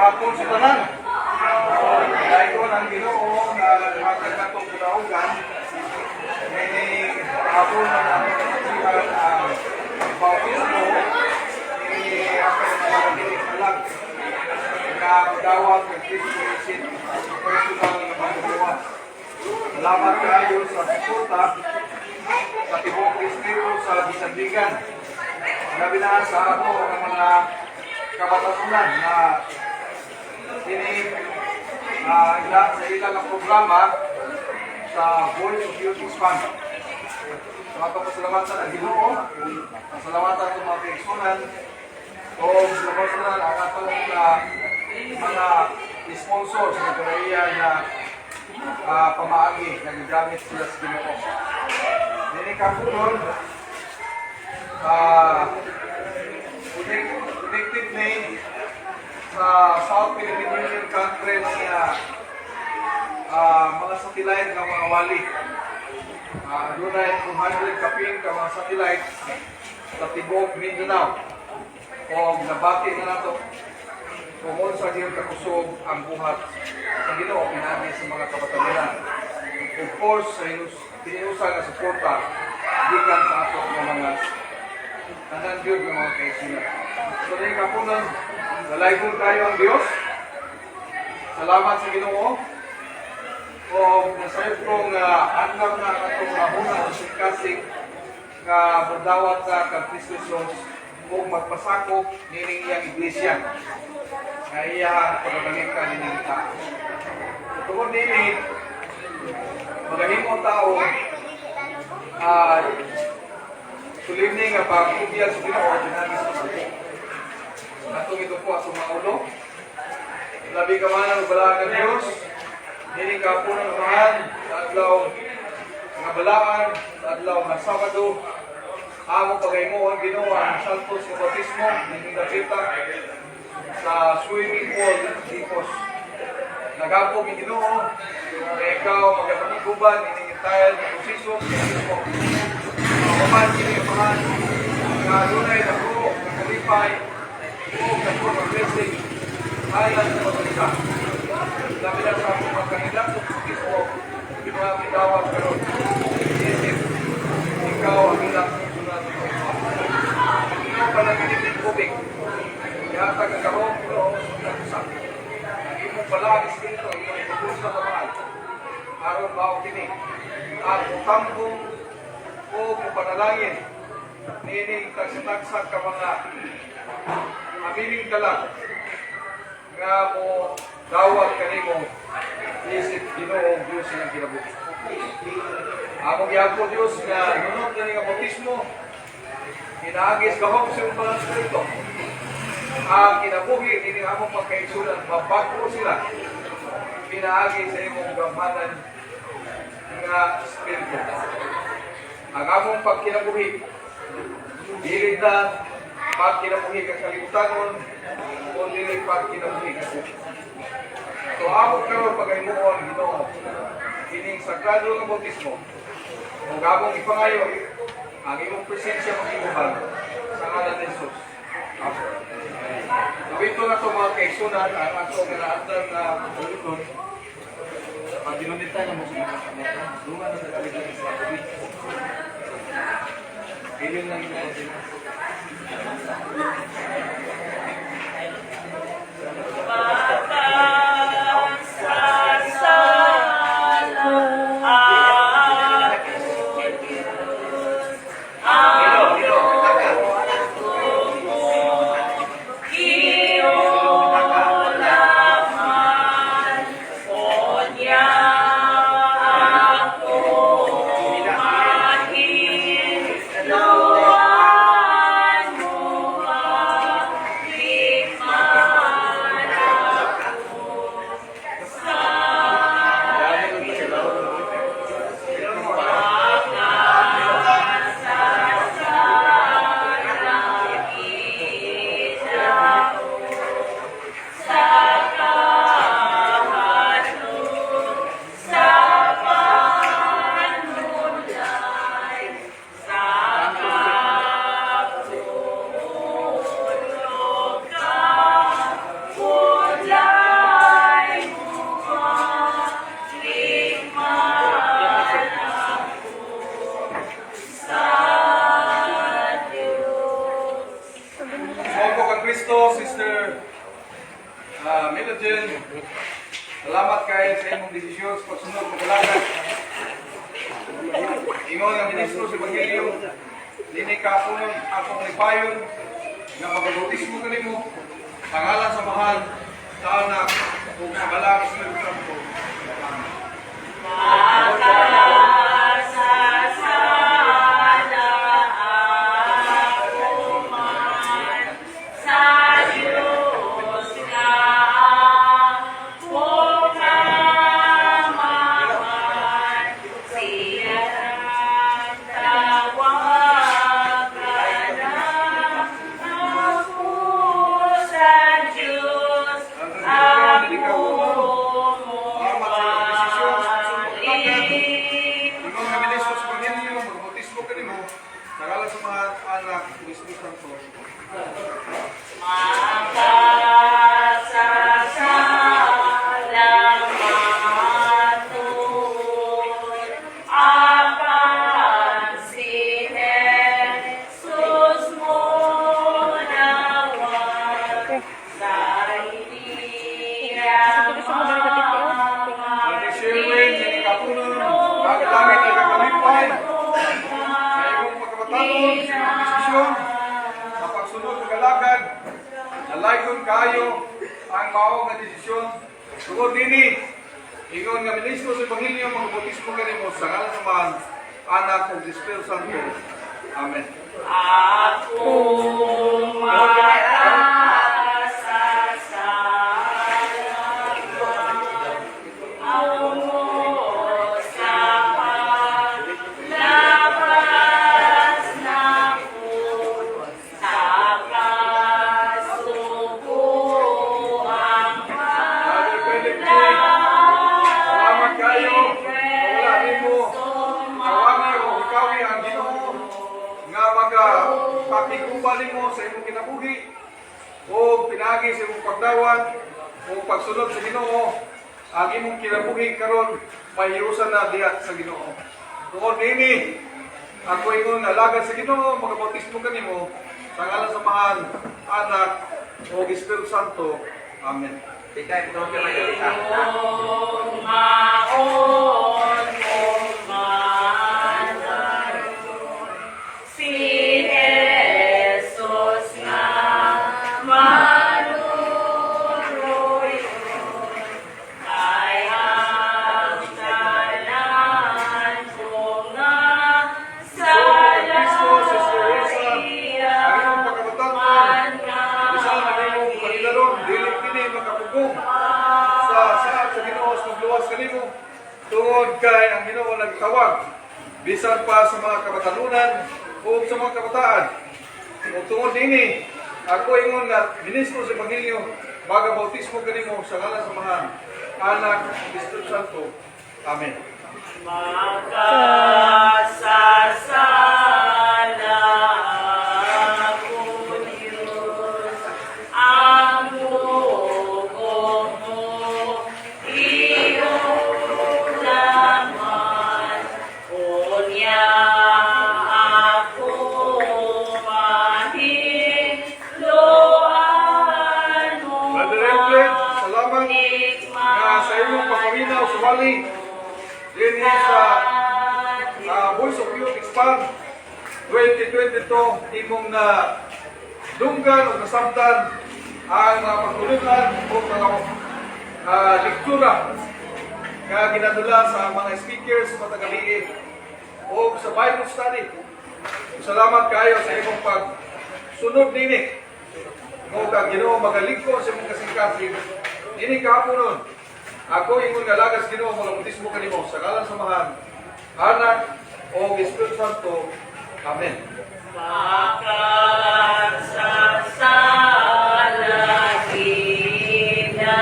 Hapon sa tanan. Dayon ang Ginoo nga naghatag natong kadaugan. Nining hapon na among kasaksihan ang bautismo ni atong mga alag nga dawat kang Kristo isip personal nga manluluwas. Salamat kaayo sa suporta sa tibuok distrito sa Bisandigan. Labi na sa ato ang mga kabatasan na kini ila sa ilang nga programa sa Voice of Youth Expand. So ato pasalamatan ang Ginoo, pasalamatan atong mga kaigsunan, o labaw sa ang atong mga sponsor sa nagkaraiya na pamaagi nga gigamit sila sa Ginoo. Dini kapunon, connected ni sa South Philippine Union Conference nga mga satellite nga mga wali. Dunay 200 kapin ka mga satellite sa tibuok Mindanao. O nabati na nato kung unsa gyud kakusog ang buhat sa Ginoo pinaagi sa mga kabatanunan. Of course, sa hinusa nga suporta gikan sa ato nga mga tanan gyud nga mga kaigsunan. So dili kapunon, dalaygon kaayo ang Dios. Salamat sa Ginoo. O nasayod ko nga andam na ang atong mahuna o kasing nga mudawat sa kang Kristo Jesus ug magpasakop nining iyang iglesia nga iyang pagabalikan nining tao. So, tungod nini, magahimo tao solemne nga pag-ubyag sa Ginoo pinaagi sa pagsuko. Atong ito po atong mga ulo. Labi ka man ang balaan ng Diyos, nining kapunan Amahan, sa adlaw nga balaan, sa adlaw nga Sabado, amo pagaymoon Ginoo ang santos nga bautismo nining dapita sa swimming pool Dipos. Nagapo mi Ginoo nga ikaw magapakiguban ining entire nga proseso sa bautismo. Maman kini, Amahan, nga adunay dako nga kalipay o dako nga blessing ayon sa mabalita. Labi na sa among mga kandidato sa bautismo mga mitawag karon. Isip, ikaw ang ilang sunod. Ginoo, palaginit ng tubig. Ihatag ang gahom, Ginoo, sa usa. Ang imong balaang espiritu, imong ipupulsa sa mahal. Aron mao kini ang utambong o panalangin nining tagsa-tagsa ka mga amiling kalag nga mo dawat kanimo isip Ginoo Dios ng kinabuhi. Among giampo, Dios, nga nunot na nga bautismo pinaagi sa gahom sa imong Banal Espiritu. Ang kinabuhi nining among pagkaigsunan, mabag-o sila pinaagi sa imong gamhanan nga espiritu. Ang among pagkinabuhi dili na pagkinabuhi ka kalibutanon o dili pagkinabuhi ka. So amo karon paghimuon, Ginoo, kining sagrado nga bautismo ug among ipangayo ang imong presensya maghimuhan sa ngalan ni Jesus. Amen. Dito na to, mga kaigsunan, ang ato nga naandam na uliton. Pag ginunita na mo sa mga kamera, dungan na sa kaligid sa tubig. Ilin lang yun. Batas sa sala, ako Diyos, ako mo, iyo laman, o niya ako mahinluan mo. sa pagsunod pag-alagad. Ingon nga ministro sa Ebanghelyo, niini kahaponon akong lipayon nga magabautismo kanimo sa ngalan sa Amahan, sa Anak, ug sa Balaang Espiritu Santo. Amen. Makasasala ako man sa Diyos nga akong Amahan. Siya tawag ako sa Diyos ako mobalik. Ingon nga ministro sa Ebanghelyo, magabautismo kanimo sa ngalan sa Amahan, Anak, ug Espiritu Santo. Makasasala matuod, apan si Jesus monawat sa iya. Brother Sherwin, niini kahaponon, ang langit ay nagkalipay sa imong pagkabatanon, sa imong desisyon, sa pagsunod pag-alagad, nalaygon kayo ang mao nga desisyon. Tungod nini, ingon nga ministro sa Ebanghelyo, magabautismo kanimo sa ngalan sa Amahan, Anak, ug Espiritu Santo. Amen. Ako makasasala mo sa paglabas nako sa kasubuang. Brother Philip J. Salamat kayo. Wala nimo tawangi o hikawi ang Ginoo nga maga pakiguba nimo sa imong kinabuhi o pinagi sa imong pagdawat o pagsunod sa Ginoo, ang imong kinabuhi karon mahiusan na diha sa Ginoo. Tungod nini, ako ingon nga alagad sa Ginoo, magabautismo kanimo sa ngalan sa Amahan, Anak, o Espiritu Santo. Amen. Tita, ito ka kayo, tita. Maon mo man si Jesus nga manuroy kay ang tanan ko nga So, Kristo, Sister Reza, ang imong pagkabatanon, bisan ang imong pangilaron, dili kini makapugong sa saad sa Ginoo sa pagluwas kanimo, tungod kay ang Ginoo nagtawag bisan pa sa mga kabatanunan o sa mga kabataan. O tungod nini, ako ingon nga ministro sa Ebanghelyo, magabautismo kanimo sa ngalan sa Amahan, Anak, ug Espiritu Santo. Amen. Makasasala ako, Diyos, ang bugo mo, iyong laman. Unya ako mahinloan mo. Brother Alfred, salamat nga sa imong pagpaminaw sa wali dinhi sa Voice of Youth Expand 2022, imong na dunggan o nasabtan ang mga pagtulunan o mga lektura nga ginadula sa mga speakers matag gabii o sa Bible study. Salamat kayo sa imong pagsunod nini. Mo kag Ginoo magalingkod sa imong kasing-kasing. Niini kahaponon, ako ingon nga alagad sa Ginoo, magabautismo kanimo sa ngalan sa Amahan, Anak, o Espiritu Santo. Amen. Makasasala Ginoo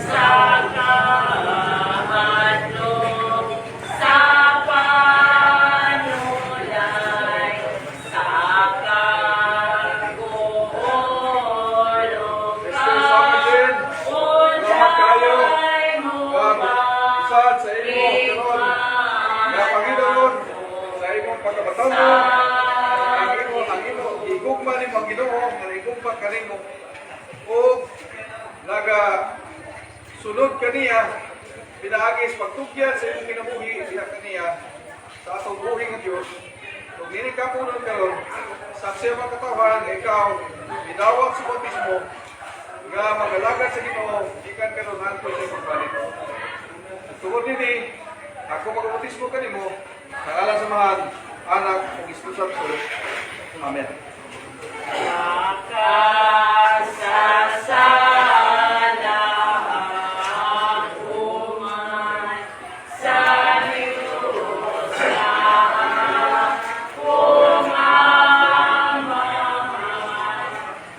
sa kahadlok, sa panulay, sa kaguolok. Mr. Samuel, salamat kayo. Kag sad sa imo karon nga Panginoon sa imong pagkabatanon, ang imo igugma nimo ang Ginoo nga igugma kanimo ug naga sunod kaniya. pinaagi sa pagtugyan sa imong kinabuhi diha kaniya sa atong buhi nga Dios. Ug niini kapunon karon, saksi ang mga katawhan nga ikaw gidawat sa bautismo nga magalagad sa Ginoo gikan karon hangtod sa imong pagbalik. Tungod nini, ako magabautismo kanimo sa ngalan sa Amahan, Anak ug Espiritu Santo. Amen. Makasasala ako man sa Diyos na ako mamahal.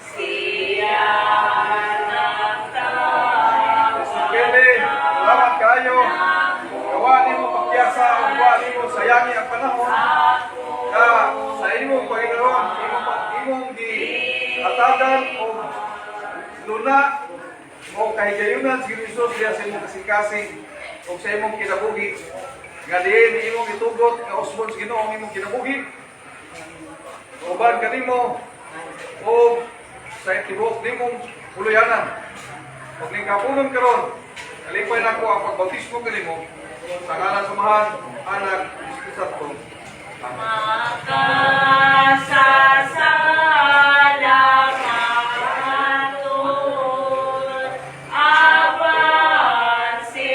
Siya nagtawag. Kele, salamat kayo. Wa nimo pakyasa, ug wa nimo sayangi ang panahon na sa imong Panginoon, imong gi atagan og luna o kahigayunan si Jesus diya sa imong kasing-kasing ug sa imong kinabuhi nga diin imong itugot nga usbon sa Ginoo ang imong kinabuhi uban kanimo o sa tibuok nimong puluyanan. Ug ning kapunon karon, kalipay nako ang pagbautismo kanimo sa ngalan sa Amahan, Anak, Espiritu Santo. Amen. Makasasala matuod, apan si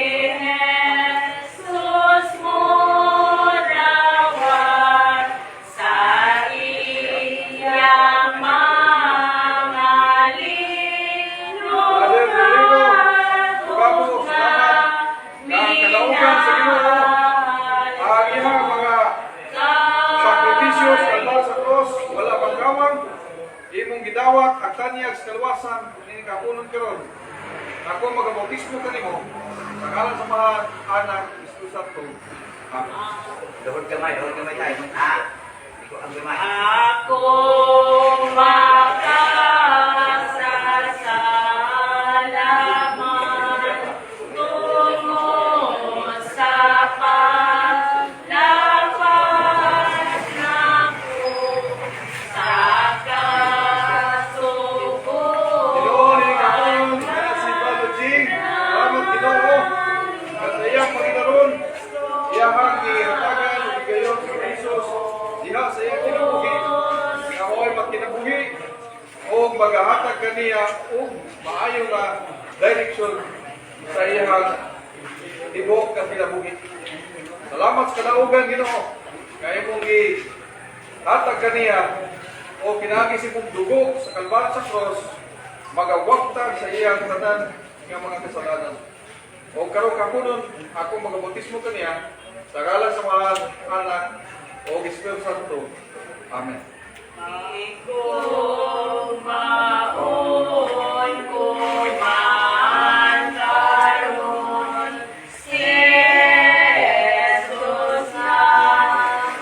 Jesus modawat sa iyang mga Brother Rodrigo, Tugabo, salamat na ang kalaugan sa Ginoo, ang iyang mga sakripisyo sa altar sa cross, wala pangkawang, imong gidawat ang tanyag sa kaluwasan, ning kapunon karon. Ako magabautismo kanimo sa ngalan sa Amahan, Anak, Espiritu Santo. Amen. Duhod gamay tayo. Ah, ikaw ang gamay. Ako makasasala man tungod sa paglapas nako sa Ginoo, kasubuan. ni kapunon si Brother Jing. Salamat, Ginoo. At sa iyang Panginoon, iyang gihatagan ug gigayon si Jesus diha sa iyang kinabuhi. Nga mao'y magkinabuhi o magahatag kaniya og maayo nga direction sa iyang tibuok nga kinabuhi. Salamat sa kalaugan, Ginoo. Kay imong gihatag kaniya o pinaagi sa imong dugo sa Kalbaryo sa cross magawagtag sa iyang tanan nga mga kasalanan. O karong kapunon, ako magabautismo kaniya sa ngalan sa Amahan, Anak, o Espiritu Santo. Amen. Maoy ko man karon, si Jesus na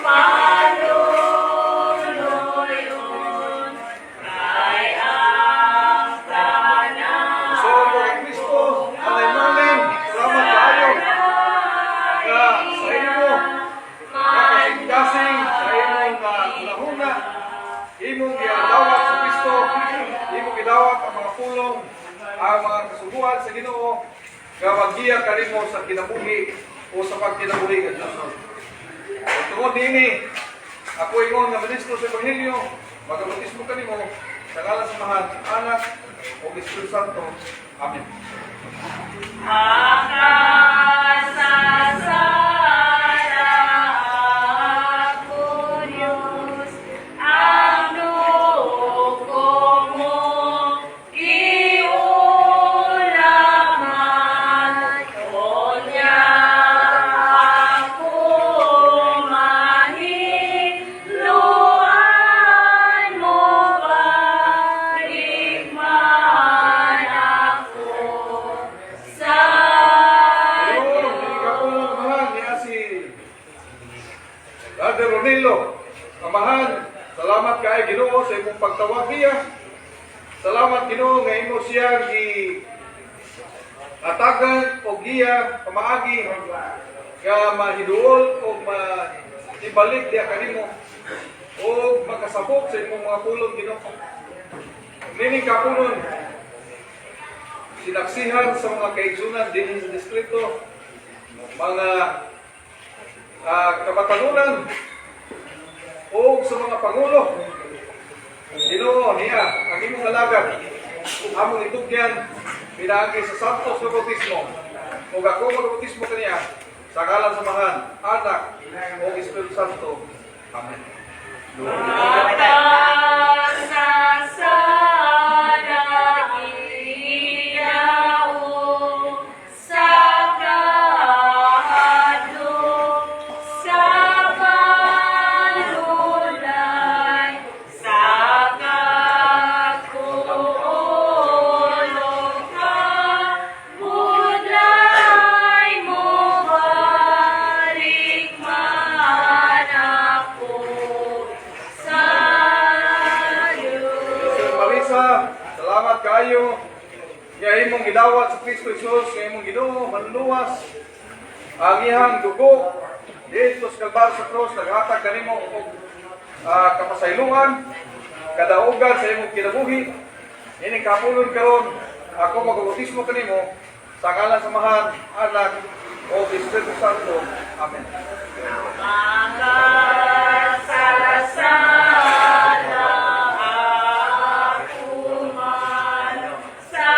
maluluyon, kay ang tanan So, mga Kristo, Manay Marlene, salamat kaayo nga sa imo nakasing-kasing sa imong hunahuna, imong giadawat sa Kristo, imong gidawat ang mga pulong, ang mga kasuguan sa Ginoo, nga maggiya kanimo sa kinabuhi o sa pagkinabuhi nga Diyos. Ug tungod niini, ako ingon nga ministro sa Ebanghelyo, magabautismo kanimo sa ngalan sa Amahan, Anak, ug Espiritu Santo. Amen. Makasasala ako, Diyos, ang dugo mo giulaman. Unya ako mahinloan mo, balik man ako sa Ginoo, dili ka po ng amahan niya si Brother Ronilo. Amahan, salamat kay Ginoo sa imong pagtawag niya. Salamat, Ginoo, nga imo siya gi atagan og giya pamaagi nga mahiduol o maibalik diha kanimo o makasabot sa imong mga pulong, Ginoo. Nining kapunon, sinaksihan sa mga kaigsunan dinhi sa distrito. kabatanunan o sa mga pangulo. Ginoo, niya ang imong alagad among itugyan pinaagi sa santos nga bautismo, ug ako magbautismo kaniya sa ngalan sa Amahan, Anak ug Espiritu Santo. Amen. Makasasala iyao sa kahadlok, sa panulay, sa kakulog ka, budlay mo balik man ako sa Diyos. Sister Marisa, salamat kaayo nga imong gidawat sa Kristo Jesus, nga imong Ginoo, manluluwas. Ang iyang dugo dito sa Kalbaryo sa cross naghatag kanimo og kapasaylungan, kadaugan sa imong kinabuhi. Ining kapulon karon, ako magbautismo kanimo sa ngalan sa Amahan, Anak ug Espiritu Santo. Amen. Makasasala ako man sa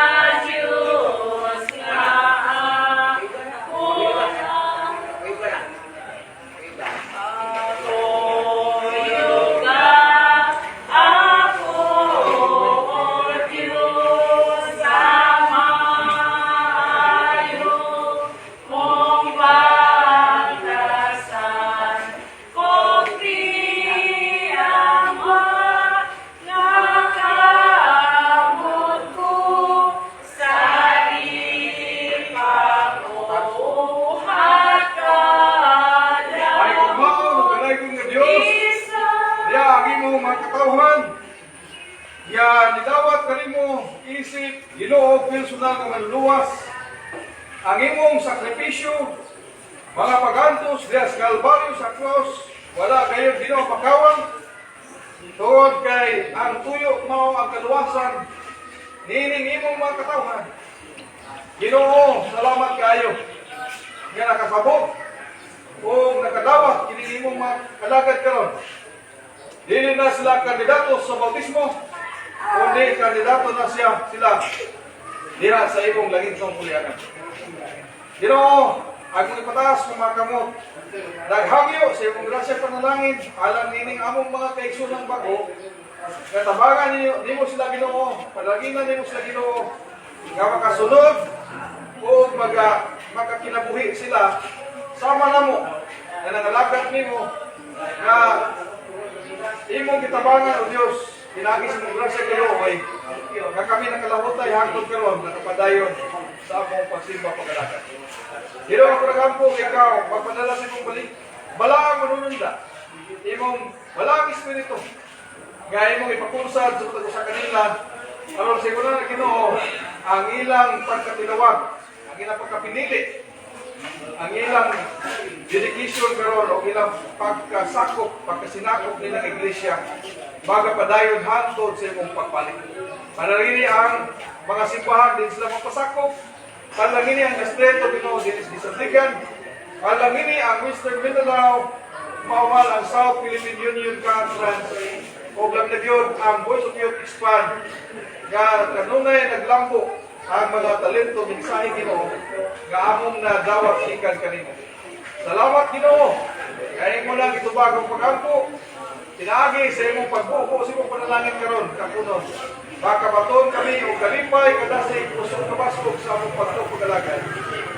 Diyos nga ako Wait lang. Wait lang. Ako ako, O Diyos, sa maayo mong batasan. Kung mo nga kamot ko sa ipabuhat Ay ugmaon ug dalaygon nga Dios, Isa diya ang imong mga katawhan nga nidawat kanimo isip Ginoo, personal nga manluluwas. Ang imong sakripisyo, mga pagantos diya sa Kalbaryo sa cross, wala gayon, Ginoo, pakawan tungod kay ang tuyo mao ang kaluwasan niining imong mga katawhan. Ginoo, salamat kaayo nga nakasabot o nakadawat kini imong mga alagad karon. Dili na sila kandidato sa bautismo, kundi kandidato na sila diha sa imong langitnong pulianan. Ginoo, akong ipataas ng mga kamot. Naghangyo sa imong grasya, panalangin, alang nining among mga kaigsoonang bago, nga tabangan nimo sila, Ginoo, palaginan nimo sila, Ginoo, nga makasunod o makakinabuhi sila sama namo nga nangalagad nimo, nga imong gitabangan, O Dios, pinaagi sa imong grasya, Ginoo, ay nga kami nakalahutay hangtod karon, nakapadayon sa among pagsimba, pag-alagad. Ginoo, ako nagampo ikaw magpadala sa imong balik balaang manununda, imong balaang espiritu nga imong ipakunsad sa matag usa kanila aron sa imo na, Ginoo, ang ilang pagkatinawag, ang ilang pagkapinili, ang ilang dedication karon o ilang pagkasakop, pagkasinakop nilang iglesia magapadayon hangtod sa imong pagbalik. Panalangini ang mga simbahan din sila mapasakop. Panalangini ang distrito, Ginoo, din gisandigan. Panalangini ang Western Mindanao, maumal ang South Philippine Union Conference o labi na gyud ang Voice of Youth Expand nga kanunay naglambo ang mga talento, mensahe, Ginoo, nga among nadawat gikan kanimo. Salamat, Ginoo. Kay imo lang gitubag ang pagampo. Pinaagi sa imong pagbuko sa imong panalangin karon kapunon. Makabaton kami og kalipay, kadasig, kusog, kabaskog sa among pagtuo, pag-alagad.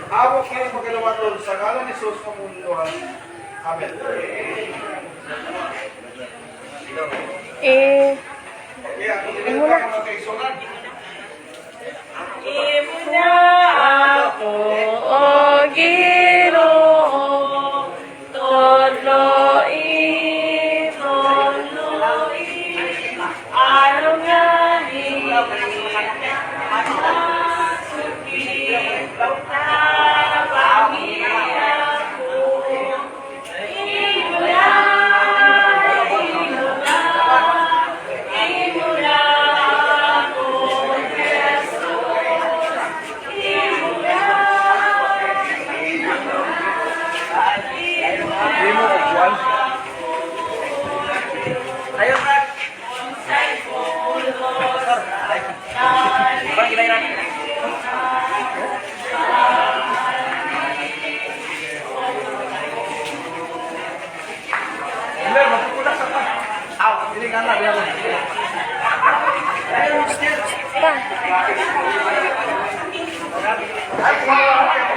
Amo kini pagkalawaton sa ngalan ni Jesus nga among. Amen. Eh, Okay, ako din mga kaigsuonan. Imo na ako, O Ginoo, tudloi, tudloi, aron nga masuki, tabangi ako. Imo na, imo na, imo na ako, Jesus. Imo na, imo na. Pa. Ay,